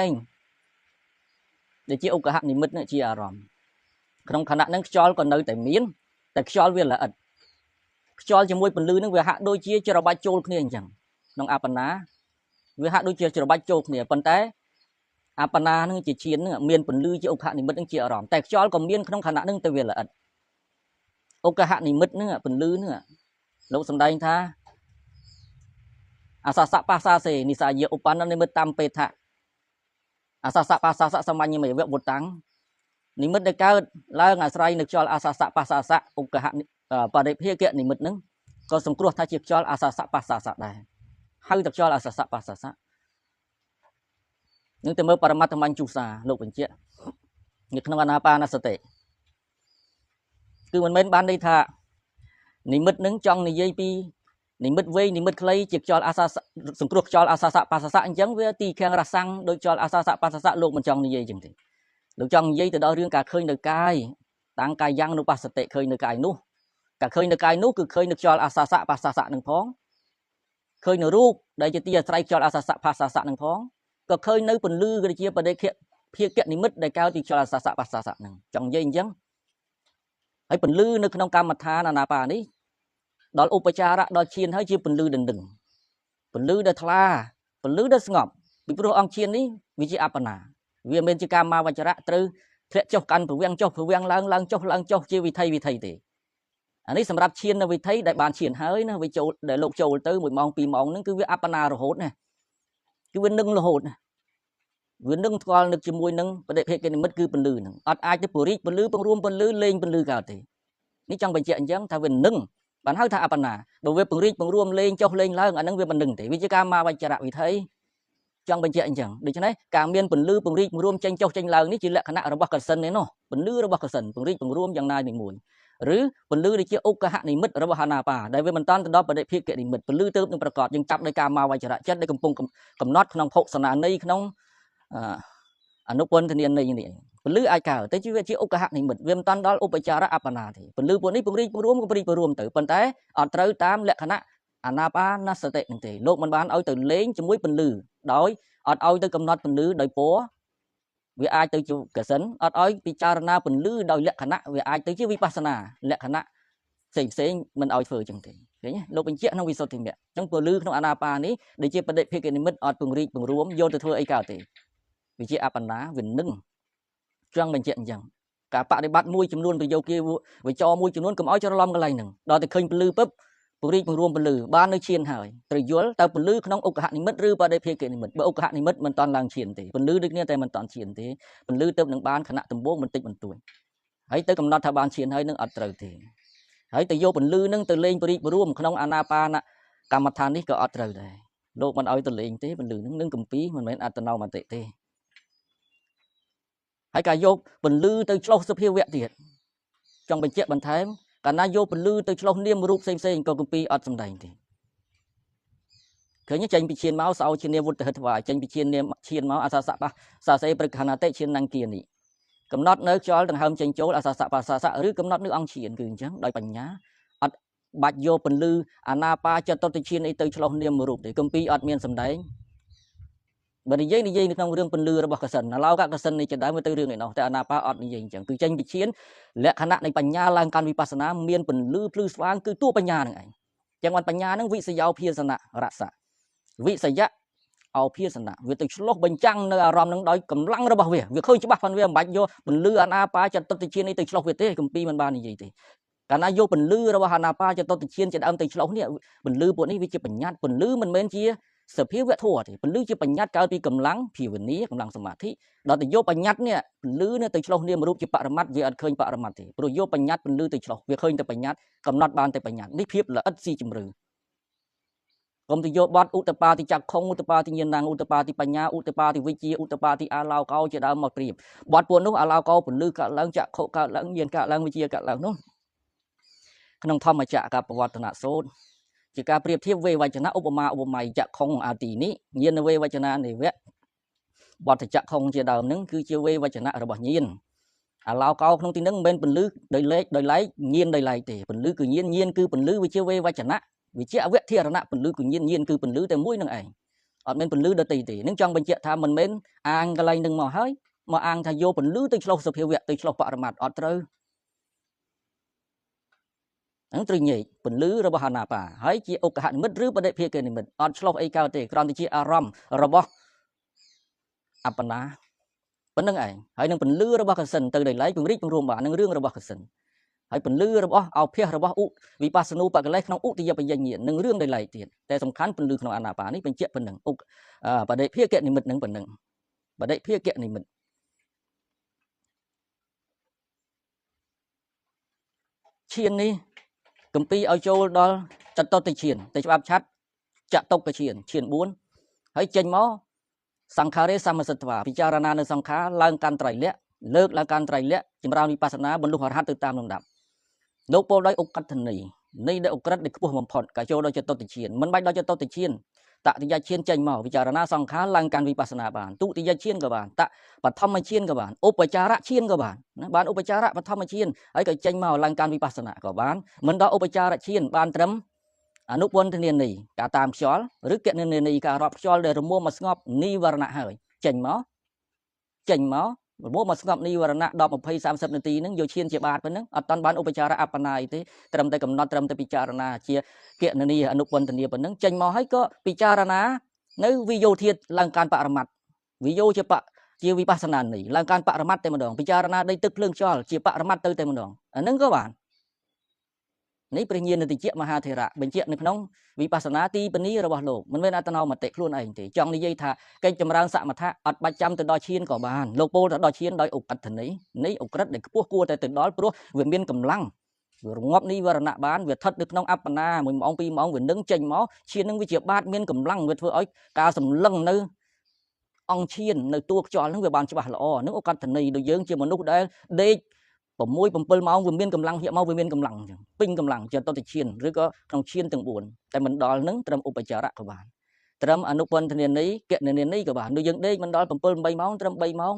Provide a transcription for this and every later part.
ឯងដែលជាឧកហនិមិត្តជាអារម្មណ៍ក្នុងខណៈហ្នឹងខ្យល់ក៏នៅតែមានតែខ្យល់វាល្អិតខ្យល់ជាមួយពន្លឺហ្នឹងវាហាក់ដូចជាច្របាច់ចូលគ្នាអញ្ចឹងក្នុងអបណាវាហាក់ដូចជាច្របាច់ចូលគ្នាប៉ុន្តែអបណានឹងជាឈាននឹងមានពន្លឺជាឧកហនិមិត្តនឹងជាអារម្មណ៍តែខ្យល់ក៏មានក្នុងខណៈហ្នឹងទៅវាល្អិតឧកហនិមិត្តហ្នឹងពន្លឺហ្នឹងលោកសំដែងថាអសសៈបាសាសេនិសាយាឧបណ្ណនិមិត្តតាមពេថៈអសសៈបាសាសៈសមញ្ញមេវវុតាំងនិមិត្តដែលកើតឡើងអាស្រ័យនៅខ្យល់អសសៈបាសាសៈឧកហបរិភាគនិមិត្តហ្នឹងក៏សង្គ្រោះថាជាខ្យល់អសសៈបាសាសៈដែរហៅតែខ្យល់អសសៈបាសាសៈនឹងទៅមើលបរមត្ថមញ្ជូសាលោកបញ្ជាក់នៅក្នុងអានាបានសតិគឺមិនមែនបានន័យថានិមិត្តនឹងចង់និយាយពីនិមិត្តវែងនិមិត្តខ្លីជាខ្យល់អាសាសង្គ្រោះខ្យល់អាសាសៈបាសសៈអញ្ចឹងវាទីខាងរសាំងដោយខ្យល់អាសាសៈបាសសៈលោកមិនចង់និយាយអញ្ចឹងទេលោកចង់និយាយទៅដល់រឿងការឃើញនៅកាយតាំងកាយយ៉ាងនុបស្សតិឃើញនៅកាយនោះការឃើញនៅកាយនោះគឺឃើញនៅខ្យល់អាសាសៈបាសសៈនឹងផងឃើញនៅរូបដែលជាទីអាស្រ័យខ្យល់អាសាសៈបាសសៈនឹងផងក៏ឃើញនៅពន្លឺក៏ជាបដិខៈភាគនិមិត្តដែលកើតពីខ្យល់អាសាសៈបាសសៈនឹងចង់និយាយអញ្ចឹងហើយពន្លឺនៅក្នុងកម្មដ្ឋានអានាបានេះដល់ឧបចារៈដល់ឈានហើយជាពន្លឺដណ្ដឹងពន្លឺដែលថ្លាពន្លឺដែលស្ងប់ពីព្រោះអង្គឈាននេះវាជាអបណាវាមិនជាកាមាវចរៈត្រូវធ្លាក់ចុះកាន់ពវាំងចុះពវាំងឡើងឡើងចុះឡើងចុះជាវិថីវិថីទេអានេះសម្រាប់ឈាននៅវិថីដែលបានឈានហើយណាវាចូលដែលលោកចូលទៅ1ម៉ោង2ម៉ោងហ្នឹងគឺវាអបណារហូតណាគឺវានឹងរហូតណាវានឹងស្គាល់នឹកជាមួយនឹងបដិភាគនិមិត្តគឺពន្លឺហ្នឹងអត់អាចទៅពរិចពន្លឺពង្រួមពន្លឺលេងពន្លឺកើតទេនេះចង់បញ្ជាក់អញ្ចឹងថាវានឹងបានហៅថាអបណាបើវាពង្រីកពង្រួមលេងចុះលេងឡើងអានឹងវាមិននឹងទេវាជាការមកវចរៈវិថីចង់បញ្ជាក់អញ្ចឹងដូច្នេះការមានពន្លឺពង្រីកពង្រួមចេញចុះចេញឡើងនេះជាលក្ខណៈរបស់កសិនឯណោះពន្លឺរបស់កសិនពង្រីកពង្រួមយ៉ាងណាមួយឬពន្លឺដែលជាឧកហនិមិត្តរបស់អាណាបាដែលវាមិនតាន់ទៅដល់បដិភាគនិមិត្តពន្លឺទៅនឹងប្រកបយើងចាប់ដោយការមកវចរៈចិត្តដែលកំពុងកំណត់ក្នុងភោសនាន័យក្នុងអនុពន្ធនាន័យនេះពន្លឺអាចកើតតែជាវាជាឧកហនិមិត្តវាមិនតាន់ដល់ឧបចារៈអបណាទេពន្លឺពួកនេះពង្រីកពង្រួមក៏ពង្រីកពង្រួមទៅប៉ុន្តែអត់ត្រូវតាមលក្ខណៈអាណាបានសតិនឹងទេលោកមិនបានឲ្យទៅលេងជាមួយពន្លឺដោយអត់ឲ្យទៅកំណត់ពន្លឺដោយពណ៌វាអាចទៅជាកសិនអត់ឲ្យពិចារណាពន្លឺដោយលក្ខណៈវាអាចទៅជាវិបស្សនាលក្ខណៈផ្សេងផ្សេងមិនឲ្យធ្វើចឹងទេឃើញទេលោកបញ្ជាក់ក្នុងវិសុទ្ធិមគ្គអញ្ចឹងពន្លឺក្នុងអាណាបានេះដែលជាបដិភាគនិមិត្តអត់ពង្រីកពង្រួមយកទៅធ្វើអីកើតទេវាជាអបណាវានឹងចង់បញ្ជាក់អញ្ចឹងការបដិបត្តិមួយចំនួនប្រយោគគេវិចរមួយចំនួនកុំឲ្យច្រឡំកន្លែងហ្នឹងដល់តែឃើញពន្លឺពឹបពង្រីកពង្រួមពន្លឺបាននៅឈានហើយត្រូវយល់តើពន្លឺក្នុងឧកហនិមិត្តឬបដិភាគនិមិត្តបើឧកហនិមិត្តមិនតាន់ឡើងឈានទេពន្លឺដូចគ្នាតែមិនតាន់ឈានទេពន្លឺទៅនឹងបានខណៈដំបូងបន្តិចបន្តួចហើយទៅកំណត់ថាបានឈានហើយនឹងអត់ត្រូវទេហើយទៅយកពន្លឺនឹងទៅលេងពរិចរួមក្នុងអាណាបានកម្មដ្ឋាននេះក៏អត់ត្រូវដែរលោកមិនឲ្យទៅលេងទេពន្លឺនឹងនឹងកម្ពីមិនមែនអត្តនោមតិទេហើយការយកពន្លឺទៅឆ្លោះសភាវៈទៀតចង់បញ្ជាក់បន្ថែមកាលណាយកពន្លឺទៅឆ្លោះនាមរូបផ្សេងផ្សេងក៏កម្ពីអត់សំដែងទេឃើញចេញពីឈានមកសោជានាវុទ្ធហិតវាចេញពីឈាននាមឈានមកអសាសៈបាសាសេព្រឹកខណតិឈាននង្គៀនេះកំណត់នៅខ្យល់ដង្ហើមចេញចូលអសាសៈបាសាសៈឬកំណត់នៅអង្គឈានគឺអញ្ចឹងដោយបញ្ញាអត់បាច់យកពន្លឺអាណាបាចតុតិឈានអីទៅឆ្លោះនាមរូបទេកម្ពីអត់មានសំដែងបើនិយាយនិយាយនៅក្នុងរឿងពន្លឺរបស់កសិនឥឡូវកសិននេះជាដើមទៅរឿងឯណោះតែអាណាបាអត់និយាយអញ្ចឹងគឺចេញពីឈានលក្ខណៈនៃបញ្ញាឡើងកាន់វិបស្សនាមានពន្លឺភ្លឺស្វាងគឺតួបញ្ញានឹងឯងចឹងបានបញ្ញានឹងវិសយោភាសនៈរសៈវិសយៈអោភាសនៈវាទៅឆ្លោះបញ្ចាំងនៅអារម្មណ៍នឹងដោយកម្លាំងរបស់វាវាឃើញច្បាស់ផងវាមិនបាច់យកពន្លឺអាណាបាចតុតិឈាននេះទៅឆ្លោះវាទេកម្ពីមិនបាននិយាយទេកាលណាយកពន្លឺរបស់អាណាបាចតុតិឈានជាដើមទៅឆ្លោះនេះពន្លឺពួកនេះវាជាបញ្ញត្តិពន្លឺមិនមែនជាសភាវៈធម៌ទេពន្លឺជាបញ្ញត្តិកើតពីកម្លាំងភាវនាកម្លាំងសមាធិដល់ទៅយកបញ្ញត្តិនេះពន្លឺនេះទៅឆ្លោះនាមរូបជាបរមត្តវាអត់ឃើញបរមត្តទេព្រោះយកបញ្ញត្តិពន្លឺទៅឆ្លោះវាឃើញតែបញ្ញត្តិកំណត់បានតែបញ្ញត្តិនេះភាពល្អិតស៊ីជម្រៅកុំទៅយកបត់ឧតបាតិចក្ខុងឧតបាតិញ្ញាណងឧតបាតិបញ្ញាឧតបាតិវិជ្ជាឧតបាតិអាឡោកោជាដើមមកប្រៀបបត់ពួកនោះអាឡោកោពន្លឺកើតឡើងចក្ខុកើតឡើងញាណកើតឡើងវិជ្ជាកើតឡើងនោះក្នុងធម្មចក្រកបវត្តនសូត្រជាការប្រៀបធៀបវេវចនៈឧបមាឧបម័យចក្ខុងអាទីនេះញាណវេវចនានិវៈបទចក្ខុងជាដើមនឹងគឺជាវេវចនៈរបស់ញាណអាឡោកោក្នុងទីនឹងមិនមែនពន្លឺដោយលេខដោយឡែកញាណដោយឡែកទេពន្លឺគឺញាណញាណគឺពន្លឺវាជាវេវចនៈវាជាអវធិរណៈពន្លឺគឺញាណញាណគឺពន្លឺតែមួយនឹងឯង អត់មានពន្លឺដតីទេនឹងចង់បញ្ជាក់ថាមិនមែនអាងកន្លែងនឹងមកហើយមកអាងថាយកពន្លឺទៅឆ្លោះសភាវៈទៅឆ្លោះបរមត្តអត់ត្រូវហ្នឹងត្រូវញែកពន្លឺរបស់អាណាបាហើយជាឧកហនិមិត្តឬបដិភាគនិមិត្តអត់ឆ្លោះអីកើតទេគ្រាន់តែជាអារម្មណ៍របស់អបណាប៉ុណ្្នឹងឯងហើយនឹងពន្លឺរបស់កសិនទៅដោយឡែកពង្រីកពង្រួមបាននឹងរឿងរបស់កសិនហើយពន្លឺរបស់ឱភាសរបស់ឧវិបស្សនូបកលេសក្នុងឧទយបញ្ញាញាណនឹងរឿងដោយឡែកទៀតតែសំខាន់ពន្លឺក្នុងអាណាបានេះបញ្ជាក់ប៉ុណ្្នឹងឧបដិភាគនិមិត្តនឹងប៉ុណ្្នឹងបដិភាគនិមិត្តឈាននេះកំពីឲ្យចូលដល់ចតុតិឈានតែច្បាប់ឆាត់ចតុកឈានឈាន4ហើយចេញមកសង្ខារេសមសិទ្ធវាពិចារណានៅសង្ខារឡើងកាន់ត្រៃលក្ខលើកឡើងកាន់ត្រៃលក្ខចម្រើនវិបស្សនាបន្លុះអរហន្តទៅតាមលំដាប់លោកពោលដោយឧកត្តនីនៃដែលឧក្រិដ្ឋដែលខ្ពស់បំផុតក៏ចូលដល់ចតុតិឈានមិនបាច់ដល់ចតុតិឈានតតិយឈានចេញមកពិចារណាសង្ខារឡើងកាន់វិបស្សនាបានទុតិយឈានក៏បានតបឋមឈានក៏បានឧបចារឈានក៏បានណាបានឧបចារបឋមឈានហើយក៏ចេញមកឡើងកាន់វិបស្សនាក៏បានមិនដល់ឧបចារឈានបានត្រឹមអនុពន្ធនានីការតាមខ្យល់ឬកណនានីការរាប់ខ្យល់ដែលរមួមកស្ងប់និវរណៈហើយចេញមករមួមកស្ងប់និវរណៈ10 20 30នាទីហ្នឹងយកឈានជាបាតប៉ុណ្ណឹងអត់តាន់បានឧបចារអបណាយទេត្រឹមតែកំណត់ត្រឹមតែពិចារណាជាកណនាអនុពន្ធនាប៉ុណ្ណឹងចេញមកហើយក៏ពិចារណានៅវិយោធាតឡើងការបរមត្តវិយោជាបជាវិបស្សនានីឡើងការបរមត្តតែម្ដងពិចារណាដីទឹកភ្លើងខ្យល់ជាបរមត្តទៅតែម្ដងអាហ្នឹងក៏បាននេះព្រះញាណតិចមហាធេរៈបញ្ជាក់នៅក្នុងវិបស្សនាទីពនីរបស់លោកមិនមែនអត្តនោមតិខ្លួនឯងទេចង់និយាយថាកិច្ចចម្រើនសមថៈអត់បាច់ចាំទៅដល់ឈានក៏បានលោកពោលទៅដល់ឈានដោយឧកត្តនីនេះឧក្រិដ្ឋដែលខ្ពស់គួរតែទៅដល់ព្រោះវាមានកម្លាំងវារងាប់និវរណៈបានវាស្ថិតនៅក្នុងអបណា1ម៉ោង2ម៉ោងវានឹងចេញមកឈាននឹងវាជាបាតមានកម្លាំងវាធ្វើឲ្យការសម្លឹងនៅអង្គឈាននៅតួខ្យល់នឹងវាបានច្បាស់ល្អនឹងឧកត្តនីដូចយើងជាមនុស្សដែលដេក6 7ម៉ោងវាមានកម្លាំងញាក់មកវាមានកម្លាំងអញ្ចឹងពេញកម្លាំងចតុតិឈានឬក៏ក្នុងឈានទាំង4តែមិនដល់នឹងត្រឹមឧបចារៈក៏បានត្រឹមអនុពន្ធនានីកណនានីក៏បានដូចយើងដេកមិនដល់7 8ម៉ោងត្រឹម3ម៉ោង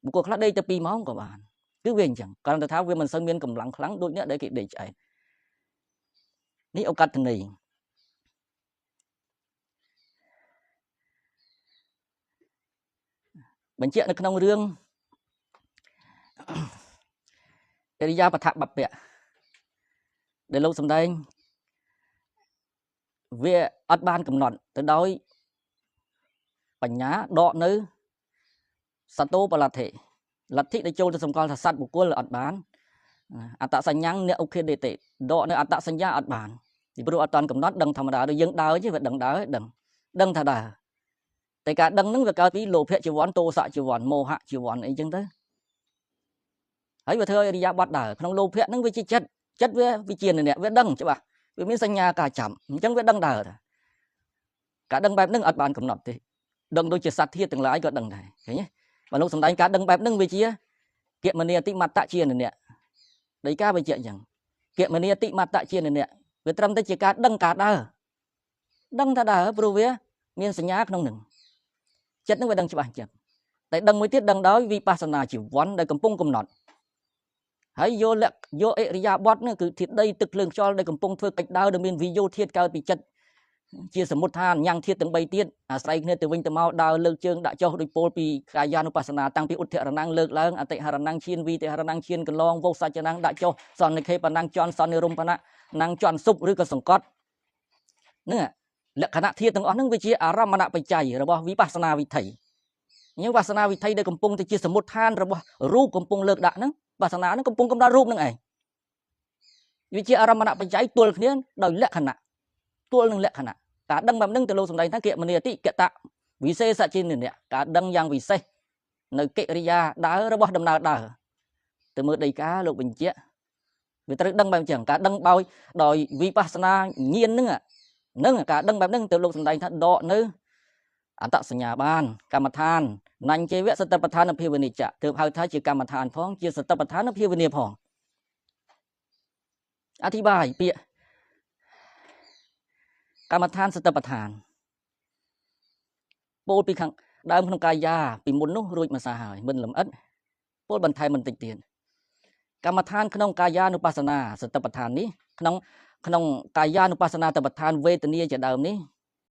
បុគ្គលខ្លះដេកទៅ2ម៉ោងក៏បានគឺវាអញ្ចឹងគ្រាន់តែថាវាមិនសូវមានកម្លាំងខ្លាំងដូចអ្នកដែលគេដេកឆ្អែតនេះឧកត្តនីបញ្ជាក់នៅក្នុងរឿងអរិយាបថបព្វៈដែលលោកសម្ដែងវាអត់បានកំណត់ទៅដោយបញ្ញាដកនៅសតោបលទ្ធិលទ្ធិដែលចូលទៅសម្គាល់ថាសត្វបុគ្គលអត់បានអត្តសញ្ញាអ្នកឧខេដេតិដកនៅអត្តសញ្ញាអត់បានពីព្រោះអត់តាន់កំណត់ដឹងធម្មតាដូចយើងដើរទេវាដឹងដើរដឹងថាដើរតែការដឹងហ្នឹងវាកើតពីលោភៈជីវ័នទោសៈជីវ័នមោហៈជីវ័នអីចឹងទៅហើយវាធ្វើឲ្យអរិយាប័ត្រដើរក្នុងលោភៈហ្នឹងវាជាចិត្តចិត្តវាវិជាអ្នកវាដឹងច្បាស់វាមានសញ្ញាការចាំអញ្ចឹងវាដឹងដើរការដឹងបែបហ្នឹងអត់បានកំណត់ទេដឹងដូចជាសត្វធាតុទាំងឡាយក៏ដឹងដែរឃើញទេបើលោកសម្ដែងការដឹងបែបហ្នឹងវាជាគមនាតិមត្តជាអ្នកដីកាបញ្ជាក់អញ្ចឹងគមនាតិមត្តជាអ្នកវាត្រឹមតែជាការដឹងការដើរដឹងថាដើរព្រោះវាមានសញ្ញាក្នុងហ្នឹងចិត្តហ្នឹងវាដឹងច្បាស់អញ្ចឹងតែដឹងមួយទៀតដឹងដោយវិបស្សនាជីវ័នដែលកំពុងកំណត់ហើយយកលក្ខយកអិរិយាបថនេះគឺធាតុដីទឹកភ្លើងខ្យល់ដែលកំពុងធ្វើកិច្ចដើរដែលមានវិយោធាតុកើតពីចិត្តជាសមុទ្ឋានញ៉ាំងធាតុទាំង3ទៀតអាស្រ័យគ្នាទៅវិញទៅមកដើរលើកជើងដាក់ចុះដោយពោលពីកាយានុបស្សនាតាំងពីឧទ្ធរណងលើកឡើងអតិហរណងឈានវិតិហរណងឈានកន្លងវោសច្ចណងដាក់ចុះសន្និខេបណងជន់សន្និរំបណៈណងជន់សុបឬក៏សង្កត់ហ្នឹងលក្ខណៈធាតុទាំងអស់ហ្នឹងវាជាអារម្មណបច្ច័យរបស់វិបស្សនាវិថីញ៉ឹងវាសនាវិថីដែលកំពុងតែជាសមុទ្ឋានរបស់រូបកំពុងលើកដាក់ហ្នឹងវាសនាហ្នឹងកំពុងកំណត់រូបហ្នឹងឯងវាជាអារម្មណបច្ច័យទល់គ្នាដោយលក្ខណៈទល់នឹងលក្ខណៈការដឹងបែបហ្នឹងទៅលោកសម្ដែងថាគមនាតិកតវិសេសជានិនៈការដឹងយ៉ាងវិសេសនៅកិរិយាដើររបស់ដំណើរដើរទៅមើលដីកាលោកបញ្ជាក់វាត្រូវដឹងបែបអញ្ចឹងការដឹងបោយដោយវិបស្សនាញាណហ្នឹងការដឹងបែបហ្នឹងទៅលោកសម្ដែងថាដកនៅអត្តសញ្ញាបានកម្មដ្ឋាននញ្ញចេវៈសតិប្បដ្ឋានភាវនិច្ចៈទើបហៅថាជាកម្មដ្ឋានផងជាសតិប្បដ្ឋានភាវនាផងអធិប្បាយពាក្យកម្មដ្ឋានសតិប្បដ្ឋានពោលពីខាងដើមក្នុងកាយាពីមុននោះរួចមកសាហើយមិនលំអិតពោលបន្ថែមបន្តិចទៀតកម្មដ្ឋានក្នុងកាយានុបស្សនាសតិប្បដ្ឋាននេះក្នុងកាយានុបស្សនាតបដ្ឋានវេទនាជាដើមនេះ